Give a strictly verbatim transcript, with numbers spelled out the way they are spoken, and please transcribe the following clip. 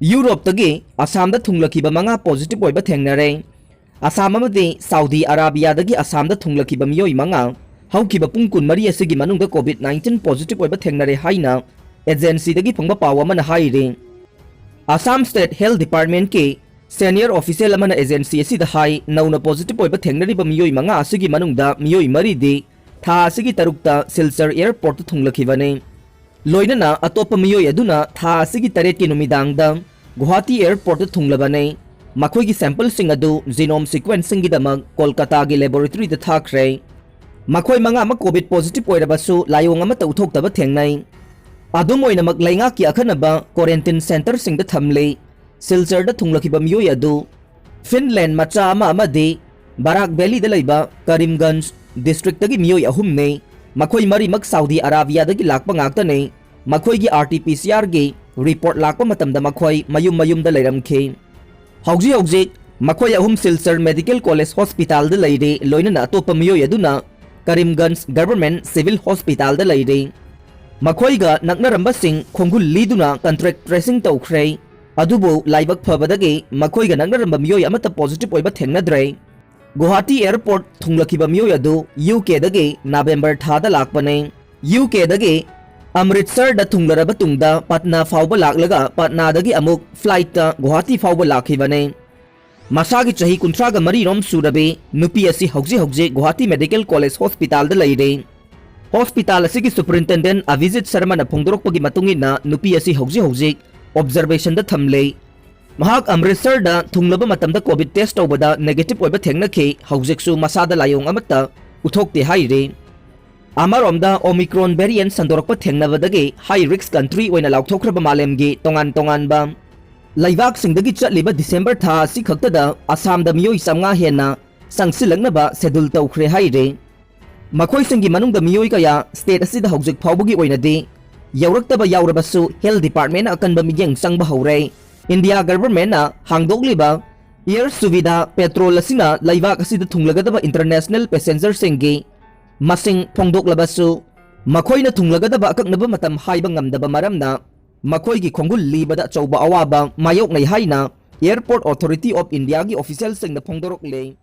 ꯌꯨꯔꯣꯞꯇꯒꯤ ꯑꯁꯥꯝꯗ ꯊꯨꯡꯂꯈꯤꯕ ꯃꯉꯥ positive ꯑꯣꯏꯕ ꯊꯦꯡꯅꯔꯦ꯫ ꯑꯁꯥꯝ ꯑꯃꯗꯤ ꯁꯥꯎꯗꯤ ꯑꯔꯥꯕꯤꯌꯥꯗꯒꯤ ꯑꯁꯥꯝꯗ ꯊꯨꯡꯂꯈꯤꯕ ꯃꯤꯑꯣꯏ ꯃꯉꯥ ꯍꯧꯈꯤꯕ ꯄꯨꯡ ꯀꯨꯟꯃꯔꯤ ꯑꯁꯤꯒꯤ ꯃꯅꯨꯡꯗ COVID nineteen positive ꯑꯣꯏꯕ ꯊꯦꯡꯅꯔꯦ ꯍꯥꯏꯅ agencyꯗꯒꯤ ꯐꯪꯕ ꯄꯥꯎ ꯑꯃꯅ ꯍꯥꯏꯔꯤ꯫ Assam State Health Departmentꯀꯤ senior official ꯑꯃꯅ agency ꯑꯁꯤꯗ ꯍꯥꯏ, ꯅꯧꯅ positive ꯑꯣꯏꯕ ꯊꯦꯡꯅꯔꯤꯕ ꯃꯤꯑꯣꯏ ꯃꯉꯥ ꯑꯁꯤꯒꯤ ꯃꯅꯨꯡꯗ ꯃꯤꯑꯣꯏ ꯃꯔꯤꯗꯤ ꯊꯥ ꯑꯁꯤꯒꯤ ꯇꯔꯨꯛꯇ ꯁꯤꯜꯆꯔ airportꯇ ꯊꯨꯡꯂꯈꯤꯕꯅꯤ꯫ ꯂꯣꯏꯅꯅ ꯑꯇꯣꯞꯄ ꯃꯤꯑꯣꯏ ꯑꯗꯨꯅ ꯊꯥ ꯑꯁꯤꯒꯤ ꯇꯔꯦꯠꯀꯤ ꯅꯨꯃꯤꯗꯥꯡꯗ ꯒꯨꯋꯥꯍꯥꯇꯤ airportꯇ ꯊꯨꯡꯂꯕꯅꯤ꯫ ꯃꯈꯣꯏꯒꯤ sampleꯁꯤꯡ ꯑꯗꯨ genome sequencingꯒꯤꯗꯃꯛ ꯀꯣꯜꯀꯇꯥꯒꯤ laboratoryꯗ ꯊꯥꯈ꯭ꯔꯦ꯫ ꯃꯈꯣꯏ ꯃꯉꯥꯃꯛ COVID positive ꯑꯣꯏꯔꯕꯁꯨ ꯂꯥꯏꯑꯣꯡ ꯑꯃꯠꯇ ꯎꯠꯊꯣꯛꯇꯕ ꯊꯦꯡꯅꯩ꯫ ꯑꯗꯨꯝ ꯑꯣꯏꯅꯃꯛ ꯂꯩꯉꯥꯛꯀꯤ ꯑꯈꯟꯅꯕ quarantine centreꯁꯤꯡꯗ ꯊꯝꯂꯤ꯫ ꯁꯤꯜꯆꯔꯗ ꯊꯨꯡꯂꯈꯤꯕ ꯃꯤꯑꯣꯏ ꯑꯗꯨ ꯐꯤꯟꯂꯦꯟ ꯃꯆꯥ ꯑꯃ ꯑꯃꯗꯤ ꯕꯔꯥꯛ ꯚꯦꯂꯤꯗ ꯂꯩꯕ ꯀꯔꯤꯝꯒꯟꯖ districtꯇꯒꯤ ꯃꯤꯑꯣꯏ ꯑꯍꯨꯝꯅꯤ꯫ ꯃꯈꯣꯏ ꯃꯔꯤꯃꯛ ꯁꯥꯎꯗꯤ ꯑꯔꯥꯕꯤꯌꯥꯗꯒꯤ ꯂꯥꯛꯄ ꯉꯥꯛꯇꯅꯤ꯫ ꯃꯈꯣꯏꯒꯤ RT-PCRꯒꯤ report ꯂꯥꯛꯄ ꯃꯇꯝꯗ ꯃꯈꯣꯏ ꯃꯌꯨꯝ ꯃꯌꯨꯝꯗ ꯂꯩꯔꯝꯈꯤ꯫ ꯍꯧꯖꯤꯛ ꯍꯧꯖꯤꯛ ꯃꯈꯣꯏ ꯑꯍꯨꯝ ꯁꯤꯜꯆꯔ Medical College Hospitalꯗ ꯂꯩꯔꯤ, ꯂꯣꯏꯅꯅ ꯑꯇꯣꯞꯄ ꯃꯤꯑꯣꯏ ꯑꯗꯨꯅ ꯀꯔꯤꯝꯒꯟꯖ Government Civil Hospitalꯗ ꯂꯩꯔꯤ꯫ ꯃꯈꯣꯏꯒ ꯅꯛꯅꯔꯝꯕꯁꯤꯡ ꯈꯣꯡꯒꯨꯜ ꯂꯤꯗꯨꯅ contact tracing ꯇꯧꯈ꯭ꯔꯦ꯫ ꯑꯗꯨꯕꯨ ꯂꯥꯏꯕꯛ ꯐꯕꯗꯒꯤ ꯃꯈꯣꯏꯒ ꯅꯛꯅꯔꯝꯕ ꯃꯤꯑꯣꯏ ꯑꯃꯠꯇ positive ꯑꯣꯏꯕ ꯊꯦꯡꯅꯗ꯭ꯔꯦ꯫ ꯒꯨꯋꯥꯍꯥꯇꯤ airport ꯊꯨꯡꯂꯛꯈꯤꯕ ꯃꯤꯑꯣꯏ ꯑꯗꯨ UKꯗꯒꯤ November ꯊꯥꯗ ꯂꯥꯛꯄꯅꯤ꯫ UKꯗꯒꯤ ꯑꯃ꯭ꯔꯤꯠꯁꯔꯗ ꯊꯨꯡꯂꯔꯕ ꯇꯨꯡꯗ ꯄꯠꯅꯥ ꯐꯥꯎꯕ ꯂꯥꯛꯂꯒ ꯄꯠꯅꯥꯗꯒꯤ ꯑꯃꯨꯛ flightꯇ ꯒꯨꯋꯥꯍꯥꯇꯤ ꯐꯥꯎꯕ ꯂꯥꯛꯈꯤꯕꯅꯤ꯫ ꯃꯁꯥꯒꯤ ꯆꯍꯤ ꯀꯨꯟꯊ꯭ꯔꯥꯒ ꯃꯔꯤꯔꯣꯝ ꯁꯨꯔꯕꯤ ꯅꯨꯄꯤ ꯑꯁꯤ ꯍꯧꯖꯤꯛ ꯍꯧꯖꯤꯛ ꯒꯨꯋꯥꯍꯥꯇꯤ Medical College Hospitalꯗ ꯂꯩꯔꯤ꯫ Hospital ꯑꯁꯤꯒꯤ superintendent ꯑꯚꯤꯖꯤꯠ ꯁꯔꯃꯅ ꯐꯣꯡꯗꯣꯔꯛꯄꯒꯤ ꯃꯇꯨꯡ ꯏꯟꯅ ꯅꯨꯄꯤ ꯑꯁꯤ ꯍꯧꯖꯤꯛ ꯍꯧꯖꯤꯛ observationꯗ ꯊꯝꯂꯤ꯫ ꯃꯍꯥꯛ ꯑꯃ꯭ꯔꯤꯠꯁꯔꯗ ꯊꯨꯡꯂꯕ ꯃꯇꯝꯗ COVID test ꯇꯧꯕꯗ negative ꯑꯣꯏꯕ ꯊꯦꯡꯅꯈꯤ, ꯍꯧꯖꯤꯛꯁꯨ ꯃꯁꯥꯗ ꯂꯥꯏꯑꯣꯡ ꯑꯃꯠꯇ ꯎꯠꯊꯣꯛꯇꯦ ꯍꯥꯏꯔꯤ꯫ ꯑꯃꯔꯣꯝꯗ Omicron variant ꯁꯟꯗꯣꯔꯛꯄ ꯊꯦꯡꯅꯕꯗꯒꯤ high risk country ꯑꯣꯏꯅ ꯂꯥꯎꯊꯣꯛꯈ꯭ꯔꯕ ꯃꯥꯂꯦꯝꯒꯤ ꯇꯣꯉꯥꯟ ꯇꯣꯉꯥꯟꯕ ꯂꯩꯕꯥꯛꯁꯤꯡꯗꯒꯤ ꯆꯠꯂꯤꯕ December ꯊꯥ ꯑꯁꯤ ꯈꯛꯇꯗ ꯑꯁꯥꯝꯗ ꯃꯤꯑꯣꯏ ꯆꯥꯝꯃꯉꯥ ꯍꯦꯟꯅ ꯆꯪꯁꯤꯜꯂꯛꯅꯕ schedule ꯇꯧꯈ꯭ꯔꯦ ꯍꯥꯏꯔꯤ꯫ ꯃꯈꯣꯏꯁꯤꯡꯒꯤ ꯃꯅꯨꯡꯗ ꯃꯤꯑꯣꯏ ꯀꯌꯥ state ꯑꯁꯤꯗ ꯍꯧꯖꯤꯛ ꯐꯥꯎꯕꯒꯤ ꯑꯣꯏꯅꯗꯤ ꯌꯧꯔꯛꯇꯕ ꯌꯥꯎꯔꯕꯁꯨ health departmentꯅ ꯑꯀꯟꯕ ꯃꯤꯠꯌꯦꯡ ꯆꯪꯕ ꯍꯧꯔꯦ꯫ India governmentꯅ ꯍꯥꯡꯗꯣꯛꯂꯤꯕ Air Suvidha patrol ꯑꯁꯤꯅ ꯂꯩꯕꯥꯛ ꯑꯁꯤꯗ ꯊꯨꯡꯂꯒꯗꯕ international passengerꯁꯤꯡꯒꯤ ꯃꯁꯤꯡ ꯐꯣꯡꯗꯣꯛꯂꯕꯁꯨ, ꯃꯈꯣꯏꯅ ꯊꯨꯡꯂꯒꯗꯕ ꯑꯀꯛꯅꯕ ꯃꯇꯝ ꯍꯥꯏꯕ ꯉꯝꯗꯕ ꯃꯔꯝꯅ ꯃꯈꯣꯏꯒꯤ ꯈꯣꯡꯒꯨꯜ ꯂꯤꯕꯗ ꯑꯆꯧꯕ ꯑꯋꯥꯕ ꯃꯥꯌꯣꯛꯅꯩ ꯍꯥꯏꯅ Airport Authority of Indiaꯒꯤ officialꯁꯤꯡꯅ ꯐꯣꯡꯗꯣꯔꯛꯂꯦ꯫